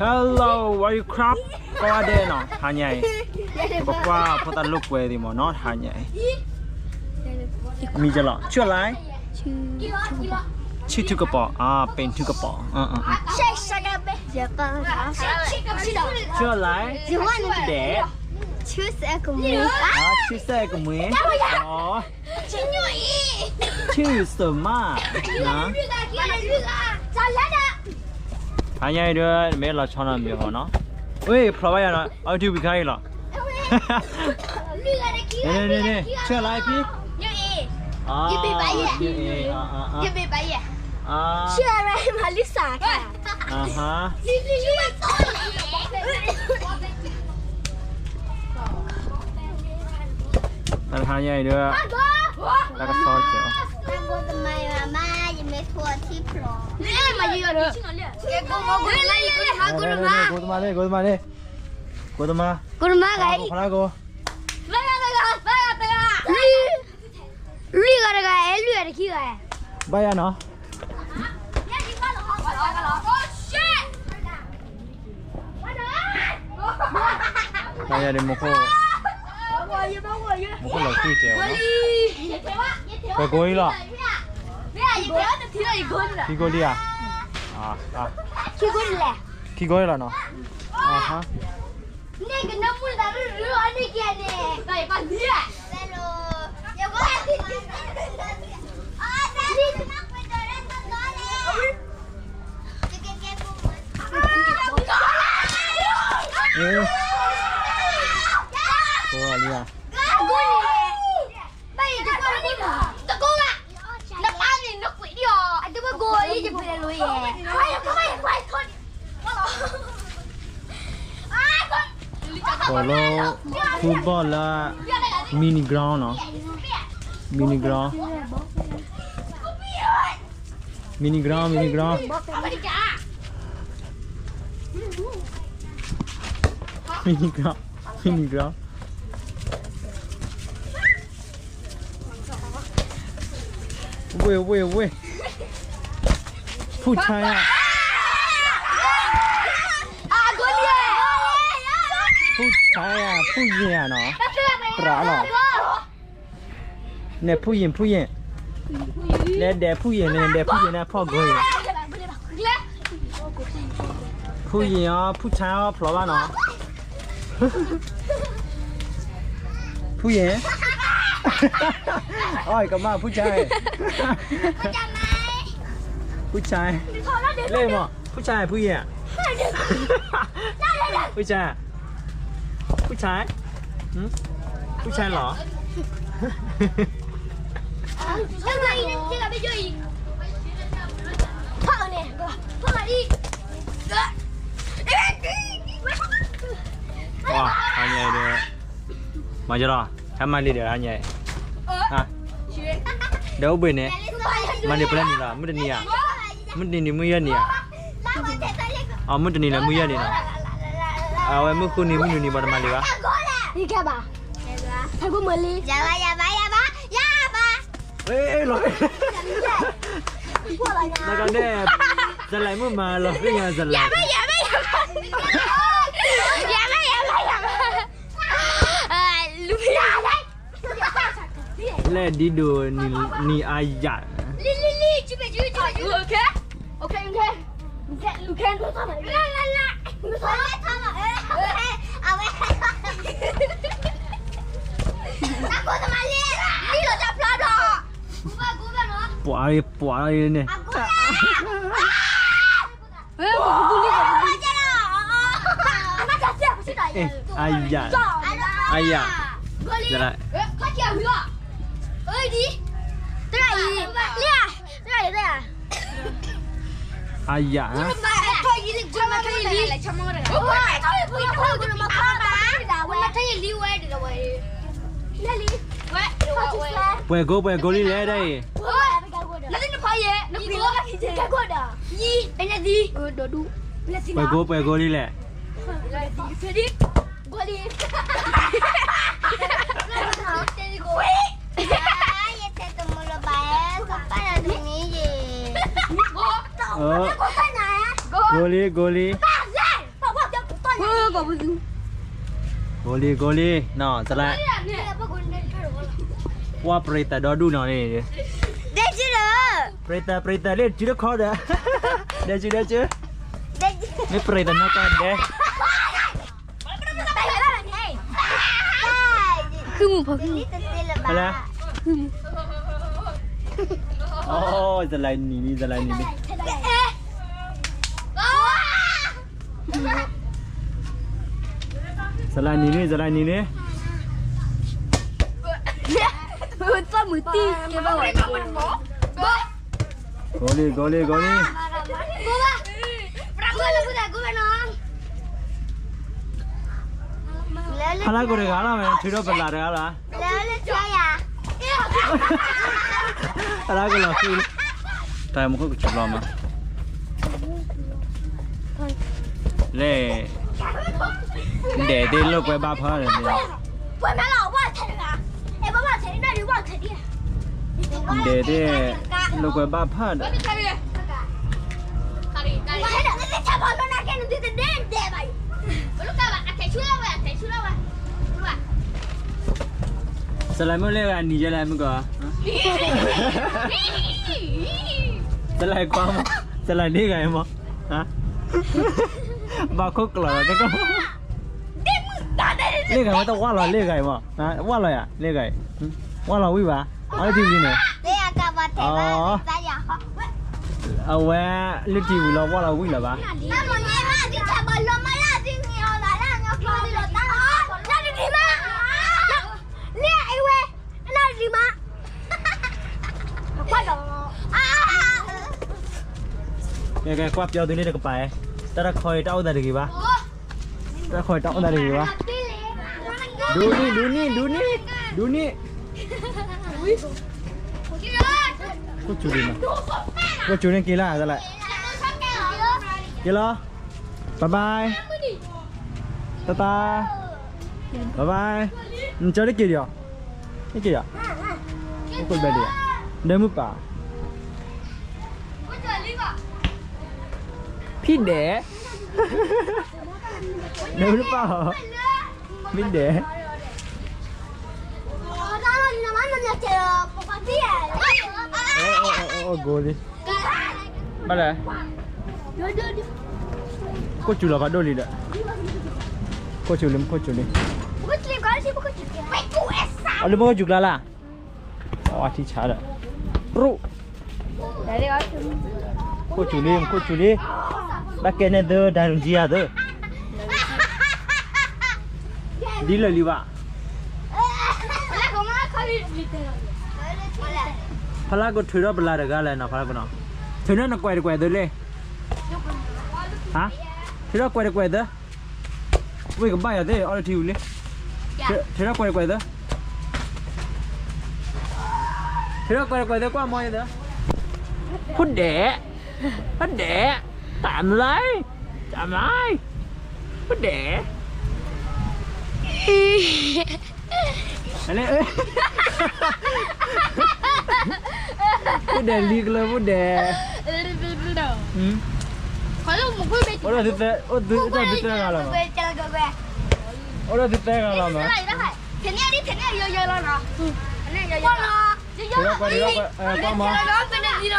Hello, where you crab? ကီဒဲနီၤ ဟါညါအံၤ ပကွၢ်ဖိသၣ်လိာ်ကွဲသ့ၣ်မးနီၤ ဟါညါအံၤ မံၤကလီၤ ဆူအလါ ဆူထုကပီၤ အပ့ၤထုကပီၤ ဆူအလါ ဒဲး ဆူစဲးကမှံၤ ဆူစမး ဟါညါအံၤဒုး မ့ၢ်လီၤဆီနီတမံၤဟီနီၤ ဝ့ၢ်ဖျိးဘၣ်ယၤနီၤ အဝဲထံဝံၤခါအံၤလီၤ န့ၣ်န့ၣ်န့ၣ် ဆူအလါဖံ ဆူအလါမၤလံစး တၢ်တဟါညါအံၤဒုး တၢ်ကစီၣ်ကဲး ကိးသမါလ့ ကိးသမါလ့ ကိးသမါ ကိးသမါဂၤ ဖလါကိး လွံၢ်ဂၤတဂၤ အဲ လွံၢ်ဂၤတခံဂၤ ဘၣ်ယၤနီၤ ဘၣ်ယၤဒီးမူခိၣ် မူခိၣ်လီၤဃံကဲးဝဲနီၤ ပှဲၤကိးအံၤလီၤ ခံကိးလံဧါ ခံကိးအံၤလီၤနီၤ ကိးလံဧါ ကိးလၢ football လၢ mini ground နီၤ mini ground mini ground mini ground mini ground mini ground ဝ့ၢ်ဝ့ၢ်ဝ့ၢ် ဖူၣ်ဆါယၤ ဖူၣ်ဆါယၤ ဖူၣ်ယ့ၢ်ယၤနီၤ ပြးလီၤ နဲၣ်ဖူၣ်ယ့ၢ် ဖူၣ်ယ့ၢ် လဲၤဒဲးဖူၣ်ယ့ၢ်န့ၣ် ဒဲးဖူၣ်ယ့ၢ်န့ၣ် ဖီၣ်ဂီၤအံၤ ဖူၣ်ယ့ၢ်အီၤ ဖူၣ်ဆါအီၤ ဖျိးဘၣ်နီၤ ဖူၣ်ယ့ၢ် အီၣ်ကမၣ် ဖူၣ်ဆါ ဖူၣ်ဆါ လၢမး ဖူၣ်ဆါ ဖူၣ်ယ့ၢ် ဖူၣ်ဆါ ဖူၣ်ဆါ ဖူၣ်ဆါလီၤ ပှၤဟါညါအံၤဒီး မၤယလီၤ ဟဲမၤလံဒီးဟါညါအံၤ ဒီးအိၣ်ဘှံးန့ၣ် မၤလံပျဲနံၤလီၤ မုၢ်တနံၤဧါ မုၢ်တနံၤနံၤမုၢ်ယဲၢ်နံၤဧါ အမုၢ်တနံၤလၢမုၢ်ယဲၢ်နံၤလီၤ အဝဲမုၢ်ဃုနံၤမုၢ်နုာ်နံၤ ပှၤတမၤလံဘၣ် ယဘၣ် ယဘၣ် ယဘၣ် ယဘၣ် လီၤ နကနဲၣ် ဇလဲမုၢ်မၤလီၤ သ့ၣ်ညါဇလဲ ယဘၣ် ယဘၣ် ယဘၣ် ယဘၣ် ယဘၣ် လူၤ လဲၣ်ဒ်ဒိၣ်နံၤအါယၤ လံ လံ လံ OK OK OK ပှၤ ပှၤ န့ၣ် အယၤ အယၤ အယၤ ပှဲၤကိး ပှဲၤကိးလံလဲၣ်ဒ်အံၤ ပှဲၤကိး ပှဲၤကိးလံလဲၣ် ကိးလံ ကိးလံ ကိးလံ ကိးလံ နီၢ် စလဲ ပှၤပရံသးဒီဒူၣ်နီၢ်န့ၣ် ပရံသးပရံသးလၢစုတခီဒီး ဒဲစုဒဲစု မ့ၢ်ပရံသးနီၢ်ကီၢ်ဒဲ စလဲ စလဲနံၤန့ၣ် စလဲနံၤန့ၣ် စလဲနံၤန့ၣ် စလဲနံၤန့ၣ် ကိးလံ ကိးလံ ကိးလံ ဖလါကိးတဂၤလီၤ မ့ၢ်ထုးထီၣ်ပလၢ်တဂၤလီၤ ဖလါကလီၤဃံ တၢ်မူခိၣ်ကစူၤလီၤမး လဲၣ် ဒဲးသ့ၣ်လိာ်ကွဲဘၣ်ဖၢၣ်ဒီး ဒဲးသ့ၣ် လိာ်ကွဲဘၣ်ဖၢၣ်ဒီး စလဲမ့ၢ်လဲၣ်ဂၤနံၤယဲလဲၣ်မ့ၢ်ကီး စလဲကွၢ်မး စလဲန့ၢ်ဂၤမး ဘၣ်ခိၣ်ကျီၤလီၤ လ့ၣ်ဂၤမးတဝၢ်လီၤလ့ၣ်ဂၤမး ဝၢ်လီၤယၤ လ့ၣ်ဂၤ ဝၢ်လီၤဝံၣ်ဘၣ် အီထံဝံၣ်န့ၣ် အဝဲ လၢထံဝံၤလီၤ ဝၢ်လီၤဝံၣ်လၢၤဘၣ် ကဲ ကဲ ကွၢ်ပျီသုန့ၣ်တကပၤ တၢ်တခီအံၤတၢ်အိၣ်သးတဂ့ၤဘၣ် တၢ်တခီအံၤတၢ်အိၣ်သးတဂ့ၤဘၣ် ဒိနံၣ် ဒိနံၣ် ဒိနံၣ် ဒိနံၣ် ခိၣ်စူၤလံ ခိၣ်စူၤန့ၣ်က့ၤလၢ် က့ၤလီၤ bye bye တၢ်တၢ် bye bye နကၠီတက့ၤဒီး တက့ၤဒီး ဒဲမုၢ်ပၢ် ဖံဒဲး ဒဲမုၢ်ပၢ် ဖံဒဲး ဂိၤလံ ဘၣ်လဲၣ် ခိၣ်စူၤလီၤဖးဒိၣ်လံဒီး ခိၣ်စူၤလံ ခိၣ်စူၤလံ အလၢမ့ၢ်ခိၣ်စူၤကျါလၢ် အထံဆါဒီး ရူၣ် ခိၣ်စူၤလံ ခိၣ်စူၤလံ ဘၣ်ကဲန့ၣ်သု ဒၣ်လူၤကံယၤသု ဒ်လၢာ်လံဘၣ် ဖလါကထုးထီၣ်ပလၢ်တဂၤလဲၣ်နီၤ ဖလါကနီၤ ထုးထီၣ်နကွဲးတကွဲးသုလံ ဟါ ထုးထီၣ်ကွဲးတကွဲးသု ဝ့ၢ်ကဘၣ်ယၤသ့ၣ် အီၣ်လၢထံဝံၤလံ ထုးထီၣ်ကွဲးတကွဲးသု ထုးထီၣ်ကွဲးတကွဲးသု ကွၢ်မီၤယၤသု ဖုဒဲး ဖုဒဲး တၢ်မလၢ် တၢ်မလၢ် ဖုဒဲး ဖုဒဲးလံကလၢဖုဒဲး အိၣ်ဒီးသုသၢဂၤလီၤမး အိၣ်ဒီးသုသၢဂၤလီၤမး ထုးထီၣ်ကွဲးတကွဲး ကွၢ်မီၤ လၢ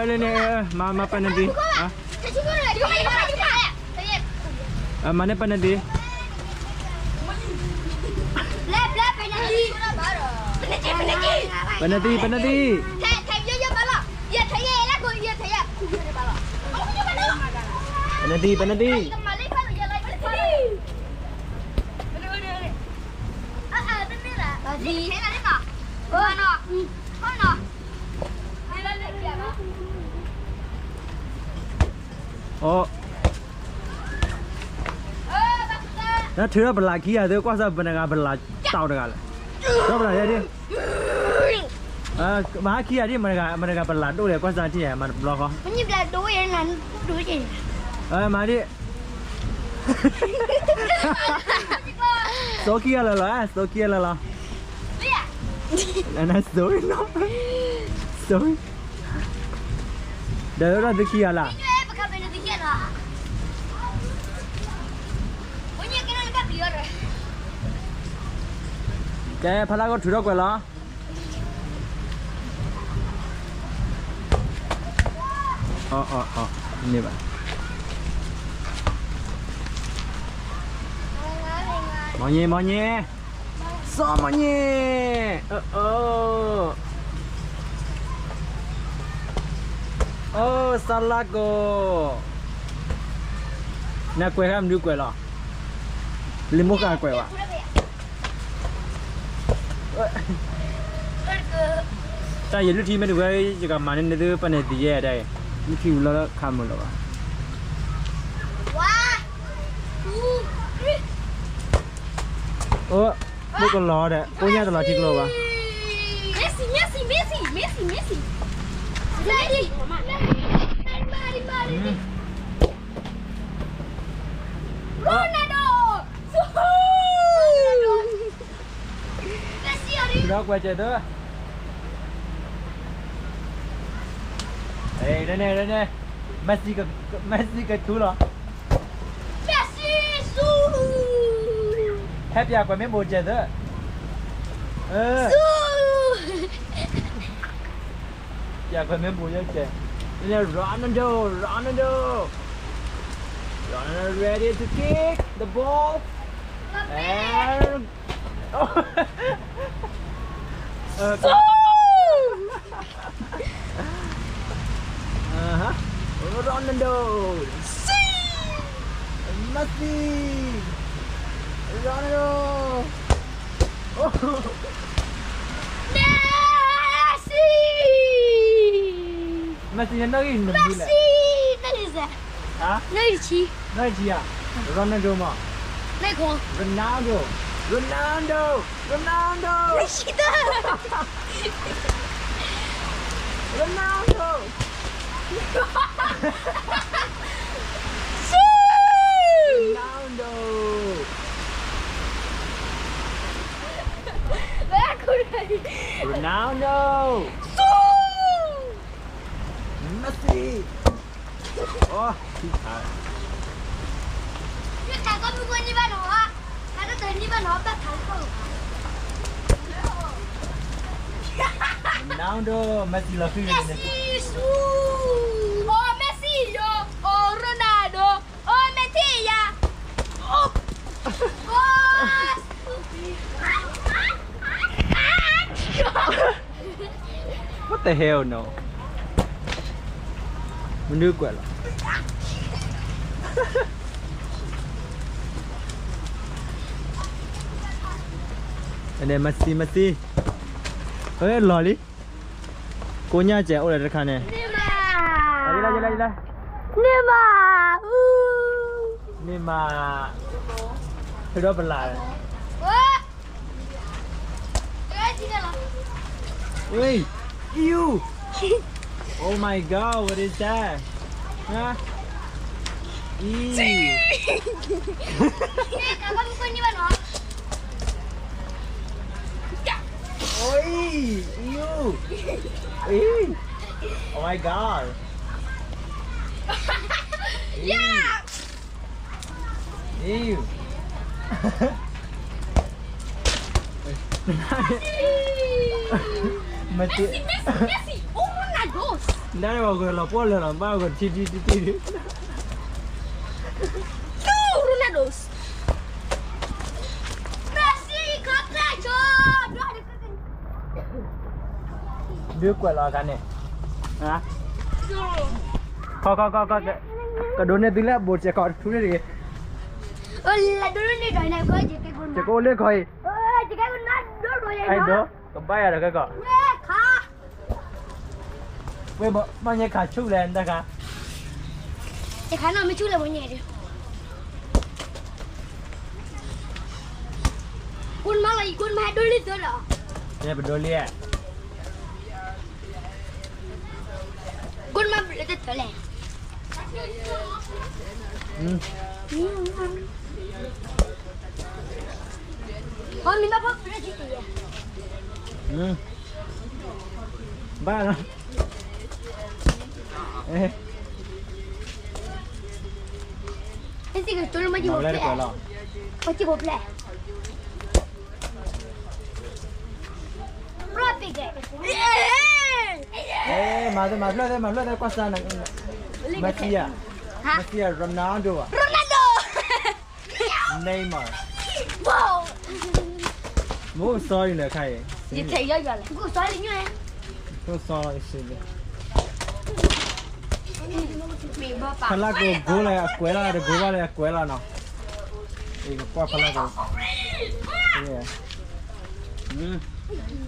န့ၣ် မၤ မၤပနဒံ မၤန့ၢ်ပနဒံ ပနဒံ ပနဒံ ပနဒံ ပနဒံ အိၣ် နထုးထီၣ်ပလၢ်ခံဂၤသု ကွၢ်စၢ်ပနဂၤပလၢ်တီတဂၤလဲၣ် ထီၣ်ပလၢ်ယဲဒၣ် မၤဟါခံဂၤဒ် မတဂၤပလၢ်ဒိၣ်လဲၣ် ကွၢ်စၢ်ထံၣ် မၤတဘျီဃီ မၤဒ် သိခံဂၤလၢာ်လီၤ သိခံဂၤလၢာ်လီၤ sorry နီၤ sorry ဒီးဒၣ်သုခံဂၤလၢ် ပကဘဲနသုခံဂၤလၢ် ကဲ ဖီလာ်ကီၢ်ထုးထီၣ်ကွဲးလီၤ. မ့ၢ်ဘၣ်. မီၤည့ မီၤည့ စီၤမီၤည့. အိၣ် စီၤလါကိၤ, နကွဲးဃာ်မနုၤကွဲးလီၤ. လံာ်မိၢ်ဃာ်ကွဲးဘၣ်. တၢ်ယလုၢ်ထံမ့ၢ်တဝဲ ယကမၤန့ၢ်နသုပာ်န့ၢ်သံယဲၢ်ဒၣ်အံၤ, လုၢ်ထံဝံၤလီၤခါမုာ်လီၤဘၣ်. အိၣ် မုၢ်ကလီၤဒီး ကိညၣ်တလီၤထံကျိဘၣ်. Messi, Messi, Messi, Messi, Messi. Messi. Ronaldo. ဒီးကွဲးကဲသၢ, န့ၣ်န့ၣ်န့ၣ်, Messi, Messi ကထူလီၤ. Messi ဆူ, ဟဲပၠးကွဲးမ့ၢ်ဘိးကဲသၢ, ဆူ, ပၠးကွဲးမ့ၢ်ဘိးယဲၢ်ကဲ, န့ၣ် Ronaldo, Ronaldo, Ronaldo ready to kick the ball. And Uh, uh, Ronaldo. Messi. Ronaldo. Oh. Messi. Messi န့ၣ် နီၣ်ဂံၢ်နမံၤလဲၣ်. Messi နီၣ်ဂံၢ်စဲး, ဟါ, နီၣ်ဂံၢ်တဆံ, နီၣ်ဂံၢ်တဆံဧါ. Ronaldo မး, နီၣ်ဂံၢ်ခွံ, Ronaldo, Ronaldo, Ronaldo, နီၣ်ဂံၢ်တဆံတၢ, Ronaldo, Ronaldo, Ronaldo, Messi. အိ ထံခါ, ယတၢ်ကီမုၢ်ကိးနံၣ်ဘၣ်နီၤ, တၢ်တတၢ်နံၣ်ဘၣ်နီၤ ဘၣ်ခါလၢကီၢ်လီၤ. Ronaldo, Messi လီၤဃံန့ၣ်, Messi ဆူ, အိ Messi ယိၤ, အိ Ronaldo, အိ Messi ယၤ, အိ What the hell, no? မနုၤကွဲးလီၤ. န့ၣ် Messi, Messi, လီၤလံ. ကိညၣ်စဲးအိၣ်ဒီးတခါန့ၣ်, န့ၢ်မး, န့ၢ်မး, ဖဲဒီးပလၢ် Wait, ew. Oh my God, what is that? Huh? Ew. Oi, ew. Ew. Oh my God. Ew. Ew. Messi, Messi, Messi. Oh, Ronaldo. နဝဲဂီၤလီၤပှီၢ်လၢလီၤ ဘၣ်ဂီၤထံထံထံထံ, Ronaldo. Messi ခီကျၢၢ်ဆိ, ဒုးကွဲးလီၤအခါန့ၣ်, ခီခီခီခီ, ကဒိးန့ၢ်သုလၢအဘိးစဲးခီတထူန့ၣ်တဂ့ၤ, ကအိၣ်လၢခီအံၤ, အဲၣ်ဒိး ကဘၣ်ယၤဒီးကဲကီး, ဝဲဘၣ်ညဲခးဆူၣ်လဲၣ် နတခါ, ယခးနီၢ်မ့ၢ်ဆူၣ်လဲၣ် ဘိညဲဒီး, ကွၢ်မးလီၤ ယကွၢ်မးဒိၣ်လံသၢလီၤ, ပဒိၣ်လံ, ကွၢ်မးဘျုးတသၢလဲၣ်, အမ့ၢ်ဘၣ်ဖီၣ်ပရၢထံတယဲၢ်, ဘၣ်လီၤ, ဟဲစံၣ်ကတိၤလၢမ့ၢ်ယိၤဖဲလီၤ. ပကံၢ်ဖိဖျဲး, ပျီပံးကဲ, မၤသ့မၤဖျၢၣ်သ့မၤဖျၢၣ်သ့ကွၢ်စါ, Messi ဧါ, Messi ဧါ, Ronaldo ဧါ, Ronaldo, Neymar, မ့ၢ် sorry န့ၣ်ခါအံၤ, ယထဲယီယွၤလဲၣ်, မ့ၢ် sorry န့ၣ်, ဖလၢ်ကိး goal လၢအကွဲးလီၤ တ goal ဘၣ်လၢအကွဲးလီၤနီၤ, အံၤကကွၢ်ဖလၢ်ကိး,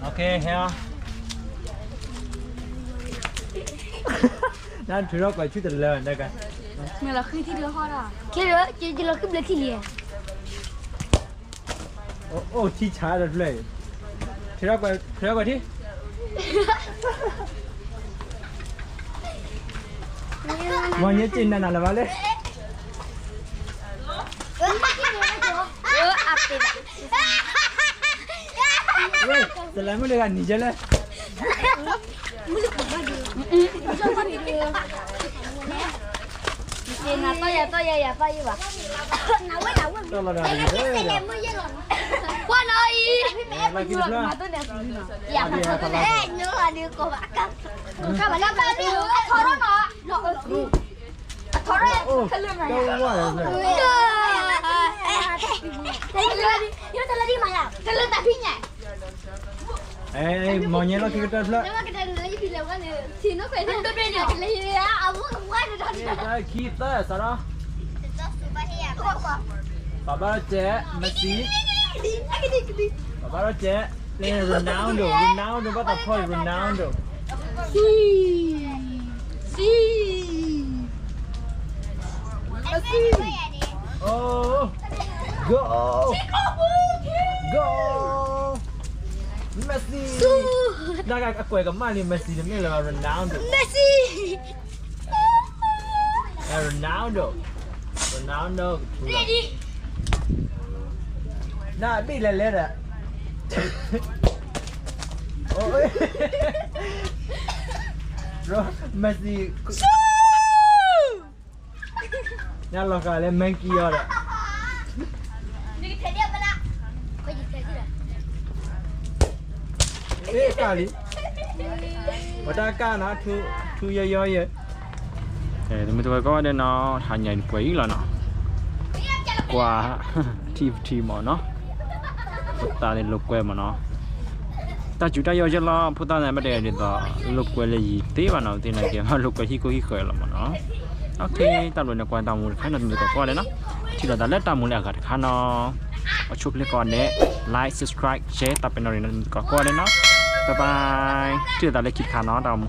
ဟဲ, နထုးထီၣ်ကွဲးဆူၣ်တလၢ, မ့ၢ်လီၤဃံထံတဟီၣ်ဒီး, ကဲလီၤဃံဘျၢထံလံ, အိၣ်ထံဆါဒီးဖျၢၣ်, ထုးထီၣ်ကွဲးထံ, မ့ၢ်ညဲက့ၤနးနးလၢၤဘၣ်လဲၣ်, အပ့ၤဘၣ် ဝဲ, တလၢမုၣ်တဂၤနံၤယဲလဲၣ်, နတီၢ်ယၤတီၢ်ယၤယၤတီၢ်ယၤဘၣ်, တီၢ်လီၤဒၣ်တဂ့ၤ, ကွၢ်နီၤအံၤ, ယၤဖးထီၣ်, တလၢတၢ်ဖံးညါ, မ့ၢ်ညဲလီၢ်ခံကတၢၢ်တဖျၢၣ်, ခံသၢစးဒီး, ပှၤဘၣ်ထီၣ်ကဲး Messi, ပှၤဘၣ်ထီၣ်ကဲး, Ronaldo, Ronaldo ဘၣ်တၢ်ဖီၣ် Ronaldo, Messi, goal, goal, Messi, တၢ်ဂၤအကွဲးကမၣ်လံ Messi တမ့ၢ်လၢၤဘၣ် Ronaldo, Messi, Ronaldo, Ronaldo, နဘ့ၣ်လဲၤလဲၤဒီး, Messi, ညါလီၤဃာ်လၢ monkey အီၤဒီး, ကလံ, ပတၢ်ကၢ်နီၤ, ထူယီယီယဲ, တမုၢ်တဝဲကီၢ်ဒဲးနီၤ, ဟါညါအံၤပှဲၤအံၤလီၤနီၤ, ကွၢ်, ထံၣ်ထံၣ်မ့ၢ်နီၤ, ဖိသၣ်လၢလိာ်ကွဲမ့ၢ်နီၤ, တၢ်စူၤတၢ်ယီၢ်ယဲလီၤ, ဖိသၣ်န့ၣ် မ့ၢ်တဂၤဒ်သိး, လိာ်ကွဲလၢယံၤသ့ဘၣ်နီၤ, သ့ၣ်န့ၣ်ကဲ လိာ်ကွဲဟံၣ်ကိၢ်ဟံၣ်ဃၢၤလီၤမ့ၢ်နီၤ, တၢ်ဘျုးန့ၣ်ကွၢ်တၢ်မူတခါနီၤ တမုၢ်တဝဲကီၢ်ဒဲးနီၤ, ထံၣ်လိာ်သးလၢတၢ်မူလၢအဂၤတခါနီၤ, အဆိၣ်ချ့ကီးဒဲး, like, subscribe, share တၢ်ပဲၤနီၣ်ရံၣ်နီၤ တမုၢ်တဝဲကီၢ်ဒဲးနီၤ, bye bye, ထံၣ်လိာ်သးလၢခံတခါနီၤ တၢ်မူ